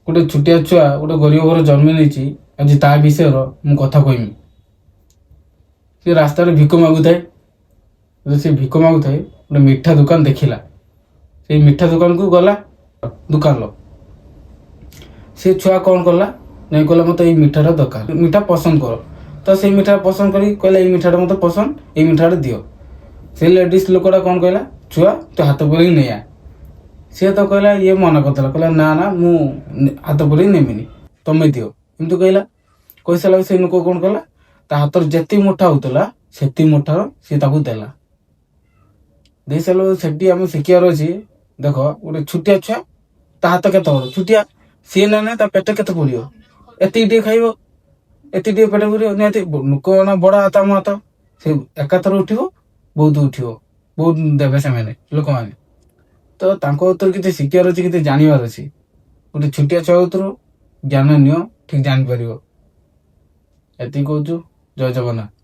ଗୋଟେ ଛୋଟିଆ ଛୁଆ ଗୋଟେ ଗରିବ ଘର ଜନ୍ମ ନେଇଛି, ଆଜି ତା ବିଷୟରେ ମୁଁ କଥା କହିମି। ସେ ରାସ୍ତାରେ ଭିକ ମାଗୁଥାଏ। ଯଦି ସେ ଭିକ ମାଗୁଥାଏ, ଗୋଟେ ମିଠା ଦୋକାନ ଦେଖିଲା। ସେଇ ମିଠା ଦୋକାନକୁ ଗଲା। ଦୋକାନର ସେ ଛୁଆ କ'ଣ କଲା ନାଇଁ, କହିଲା, "ମୋତେ ଏଇ ମିଠାଟା ଦରକାର, ମିଠା ପସନ୍ଦ କର।" ତ ସେଇ ମିଠା ପସନ୍ଦ କରି କହିଲା, "ଏଇ ମିଠାଟା ମୋତେ ପସନ୍ଦ, ଏଇ ମିଠାଟା ଦିଅ।" ସେ ଲେଡ଼ିସ୍ ଲୋକଟା କ'ଣ କହିଲା, "ଛୁଆ, ତୁ ହାତ ପୁରେଇକି ନେଇଆ।" ସିଏ ତ କହିଲା, ଇଏ ମନା କରିଦେଲା। କହିଲା, "ନା ନା, ମୁଁ ହାତ ପୁରେଇ ନେମିନି, ତମେ ଦିଅ।" ଏମିତି କହିଲା। କହିସାରିଲା ପରେ ସେ ଲୋକ କ'ଣ କଲା, ତା ହାତରେ ଯେତିକି ମୁଠା ହଉଥିଲା, ସେତିକି ମୁଠାର ସିଏ ତାକୁ ଦେଲା। ଦେଇ ସାରିଲା ପରେ ସେଠି ଆମେ ଶିଖିବାର ଅଛି। ଦେଖ, ଗୋଟେ ଛୋଟିଆ ଛୁଆ, ତା ହାତ କେତେ ବଡ ଛୋଟିଆ, ସିଏ ନା ନା ତା ପେଟ କେତେ ପୁରିବ? ଏତିକି ଟିକେ ଖାଇବ, ଏତିକି ଟିକେ ପେଟ ପୁରିବ ନିହାତି। ଲୋକ ନା ବଡ ହାତ, ଆମ ହାତ ସେ ଏକାଥର ଉଠିବ, ବହୁତ ଉଠିବ, ବହୁତ ଦେବେ ସେମାନେ ଲୋକମାନେ। ତ ତାଙ୍କ କତିରୁ କିଛି ଶିଖିବାର ଅଛି, କିଛି ଜାଣିବାର ଅଛି। ଗୋଟେ ଛୋଟିଆ ଛୁଆ କତିରୁ ଜ୍ଞାନ ନିଅ, ଠିକ ଜାଣିପାରିବ। ଏତିକି କହୁଛୁ। ଜୟ ଜଗନ୍ନାଥ।